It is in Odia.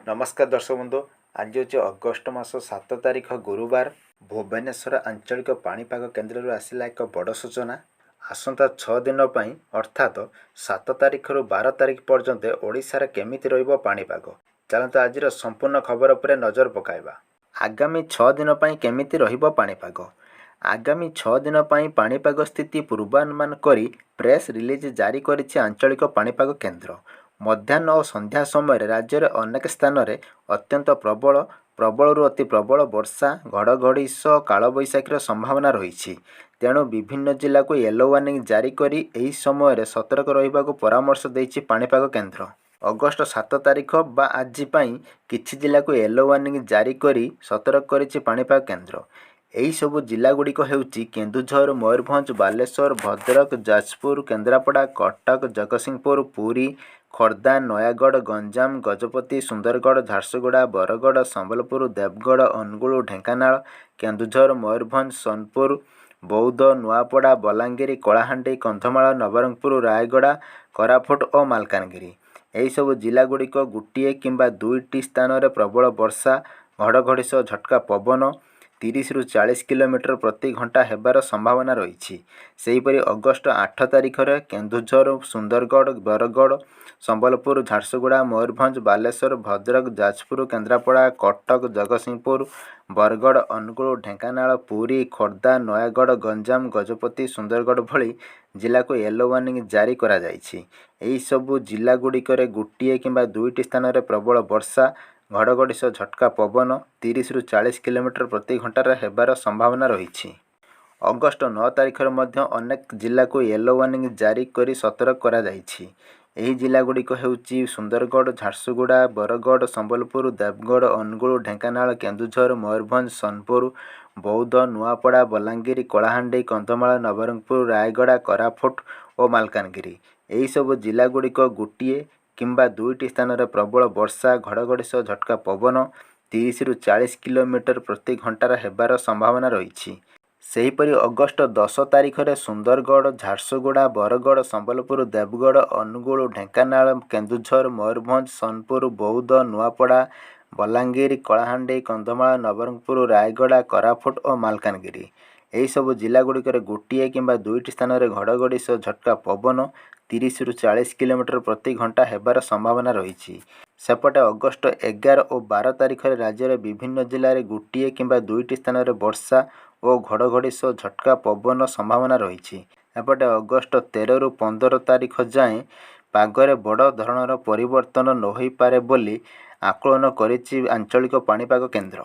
ନମସ୍କାର ଦର୍ଶକ ବନ୍ଧୁ, ଆଜି ହେଉଛି ଅଗଷ୍ଟ ମାସ 7 ତାରିଖ, ଗୁରୁବାର। ଭୁବନେଶ୍ୱର ଆଞ୍ଚଳିକ ପାଣିପାଗ କେନ୍ଦ୍ରରୁ ଆସିଲା ଏକ ବଡ଼ ସୂଚନା। ଆସନ୍ତା 6 ଦିନ ପାଇଁ, ଅର୍ଥାତ 7 ତାରିଖରୁ 12 ତାରିଖ ପର୍ଯ୍ୟନ୍ତ ଓଡ଼ିଶାରେ କେମିତି ରହିବ ପାଣିପାଗ, ଚାଲନ୍ତୁ ଆଜିର ସମ୍ପୂର୍ଣ୍ଣ ଖବର ଉପରେ ନଜର ପକାଇବା। ଆଗାମୀ 6 ଦିନ ପାଇଁ କେମିତି ରହିବ ପାଣିପାଗ? ଆଗାମୀ 6 ଦିନ ପାଇଁ ପାଣିପାଗ ସ୍ଥିତି ପୂର୍ବାନୁମାନ କରି ପ୍ରେସ୍ ରିଲିଜ୍ ଜାରି କରିଛି ଆଞ୍ଚଳିକ ପାଣିପାଗ କେନ୍ଦ୍ର। ମଧ୍ୟାହ୍ନ ଓ ସନ୍ଧ୍ୟା ସମୟରେ ରାଜ୍ୟରେ ଅନେକ ସ୍ଥାନରେ ଅତ୍ୟନ୍ତ ପ୍ରବଳ, ପ୍ରବଳରୁ ଅତି ପ୍ରବଳ ବର୍ଷା, ଘଡ଼ଘଡ଼ି ସହ କାଳବୈଶାଖୀର ସମ୍ଭାବନା ରହିଛି। ତେଣୁ ବିଭିନ୍ନ ଜିଲ୍ଲାକୁ ୟେଲୋ ୱାର୍ଣ୍ଣିଂ ଜାରି କରି ଏହି ସମୟରେ ସତର୍କ ରହିବାକୁ ପରାମର୍ଶ ଦେଇଛି ପାଣିପାଗ କେନ୍ଦ୍ର। ଅଗଷ୍ଟ 7 ତାରିଖ ବା ଆଜି ପାଇଁ କିଛି ଜିଲ୍ଲାକୁ ୟେଲୋ ୱାର୍ଣ୍ଣିଂ ଜାରି କରି ସତର୍କ କରିଛି ପାଣିପାଗ କେନ୍ଦ୍ର। ଏହିସବୁ ଜିଲ୍ଲାଗୁଡ଼ିକ ହେଉଛି କେନ୍ଦୁଝର, ମୟୂରଭଞ୍ଜ, ବାଲେଶ୍ୱର, ଭଦ୍ରକ, ଯାଜପୁର, କେନ୍ଦ୍ରାପଡ଼ା, କଟକ, ଜଗତସିଂହପୁର, ପୁରୀ, ଖୋର୍ଦ୍ଧା, ନୟାଗଡ଼, ଗଞ୍ଜାମ, ଗଜପତି, ସୁନ୍ଦରଗଡ଼, ଝାରସୁଗୁଡ଼ା, ବରଗଡ଼, ସମ୍ବଲପୁର, ଦେବଗଡ଼, ଅନୁଗୁଳ, ଢେଙ୍କାନାଳ, କେନ୍ଦୁଝର, ମୟୂରଭଞ୍ଜ, ସୋନପୁର, ବୌଦ୍ଧ, ନୂଆପଡ଼ା, ବଲାଙ୍ଗୀର, କଳାହାଣ୍ଡି, କନ୍ଧମାଳ, ନବରଙ୍ଗପୁର, ରାୟଗଡ଼ା, କୋରାପୁଟ ଓ ମାଲକାନଗିରି। ଏହିସବୁ ଜିଲ୍ଲାଗୁଡ଼ିକ ଗୋଟିଏ କିମ୍ବା ଦୁଇଟି ସ୍ଥାନରେ ପ୍ରବଳ ବର୍ଷା, ଘଡ଼ଘଡ଼ି ସହ ଝଟକା ପବନ 30ରୁ 40 କିଲୋମିଟର ପ୍ରତି ଘଣ୍ଟା ହେବାର ସମ୍ଭାବନା ରହିଛି। ସେହିପରି ଅଗଷ୍ଟ 8 ତାରିଖରେ କେନ୍ଦୁଝର, ସୁନ୍ଦରଗଡ଼, ବରଗଡ଼, ସମ୍ବଲପୁର, ଝାରସୁଗୁଡ଼ା, ମୟୂରଭଞ୍ଜ, ବାଲେଶ୍ୱର, ଭଦ୍ରକ, ଯାଜପୁର, କେନ୍ଦ୍ରାପଡ଼ା, କଟକ, ଜଗତସିଂହପୁର, ବରଗଡ଼, ଅନୁଗୁଳ, ଢେଙ୍କାନାଳ, ପୁରୀ, ଖୋର୍ଦ୍ଧା, ନୟାଗଡ଼, ଗଞ୍ଜାମ, ଗଜପତି, ସୁନ୍ଦରଗଡ଼ ଭଳି ଜିଲ୍ଲାକୁ ୟେଲୋ ୱାର୍ଣ୍ଣିଂ ଜାରି କରାଯାଇଛି। ଏହିସବୁ ଜିଲ୍ଲାଗୁଡ଼ିକରେ ଗୋଟିଏ କିମ୍ବା ଦୁଇଟି ସ୍ଥାନରେ ପ୍ରବଳ ବର୍ଷା, ଘଡ଼ଘଡ଼ି ସହ ଝଟକା ପବନ 30ରୁ 40 କିଲୋମିଟର ପ୍ରତି ଘଣ୍ଟାରେ ହେବାର ସମ୍ଭାବନା ରହିଛି। ଅଗଷ୍ଟ 9 ତାରିଖରେ ମଧ୍ୟ ଅନେକ ଜିଲ୍ଲାକୁ ୟେଲୋ ୱାର୍ଣ୍ଣିଂ ଜାରି କରି ସତର୍କ କରାଯାଇଛି। ଏହି ଜିଲ୍ଲାଗୁଡ଼ିକ ହେଉଛି ସୁନ୍ଦରଗଡ଼, ଝାରସୁଗୁଡ଼ା, ବରଗଡ଼, ସମ୍ବଲପୁର, ଦେବଗଡ଼, ଅନୁଗୁଳ, ଢେଙ୍କାନାଳ, କେନ୍ଦୁଝର, ମୟୂରଭଞ୍ଜ, ସୋନପୁର, ବୌଦ୍ଧ, ନୂଆପଡ଼ା, ବଲାଙ୍ଗୀର, କଳାହାଣ୍ଡି, କନ୍ଧମାଳ, ନବରଙ୍ଗପୁର, ରାୟଗଡ଼ା, କୋରାପୁଟ ଓ ମାଲକାନଗିରି। ଏହିସବୁ ଜିଲ୍ଲାଗୁଡ଼ିକ ଗୋଟିଏ କିମ୍ବା ଦୁଇଟି ସ୍ଥାନରେ ପ୍ରବଳ ବର୍ଷା, ଘଡ଼ଘଡ଼ି ସହ ଝଟକା ପବନ 30ରୁ 40 କିଲୋମିଟର ପ୍ରତି ଘଣ୍ଟାରେ ହେବାର ସମ୍ଭାବନା ରହିଛି। ସେହିପରି ଅଗଷ୍ଟ 10 ତାରିଖରେ ସୁନ୍ଦରଗଡ଼, ଝାରସୁଗୁଡ଼ା, ବରଗଡ଼, ସମ୍ବଲପୁର, ଦେବଗଡ଼, ଅନୁଗୁଳ, ଢେଙ୍କାନାଳ, କେନ୍ଦୁଝର, ମୟୂରଭଞ୍ଜ, ସୋନପୁର, ବୌଦ୍ଧ, ନୂଆପଡ଼ା, ବଲାଙ୍ଗୀର, କଳାହାଣ୍ଡି, କନ୍ଧମାଳ, ନବରଙ୍ଗପୁର, ରାୟଗଡ଼ା, କୋରାପୁଟ ଓ ମାଲକାନଗିରି। ଏହିସବୁ ଜିଲ୍ଲାଗୁଡ଼ିକରେ ଗୋଟିଏ କିମ୍ବା ଦୁଇଟି ସ୍ଥାନରେ ଘଡ଼ଘଡ଼ି ସହ ଝଟକା ପବନ 30ରୁ 40 କିଲୋମିଟର ପ୍ରତି ଘଣ୍ଟା ହେବାର ସମ୍ଭାବନା ରହିଛି। ସେପଟେ ଅଗଷ୍ଟ 11 ଓ 12 ତାରିଖରେ ରାଜ୍ୟର ବିଭିନ୍ନ ଜିଲ୍ଲାରେ ଗୋଟିଏ କିମ୍ବା ଦୁଇଟି ସ୍ଥାନରେ ବର୍ଷା ଓ ଘଡ଼ଘଡ଼ି ସହ ଝଟକା ପବନ ସମ୍ଭାବନା ରହିଛି। ଏପଟେ ଅଗଷ୍ଟ 13ରୁ 15 ତାରିଖ ଯାଏଁ ପାଗରେ ବଡ଼ ଧରଣର ପରିବର୍ତ୍ତନ ନହୋଇପାରେ ବୋଲି ଆକଳନ କରିଛି ଆଞ୍ଚଳିକ ପାଣିପାଗ କେନ୍ଦ୍ର।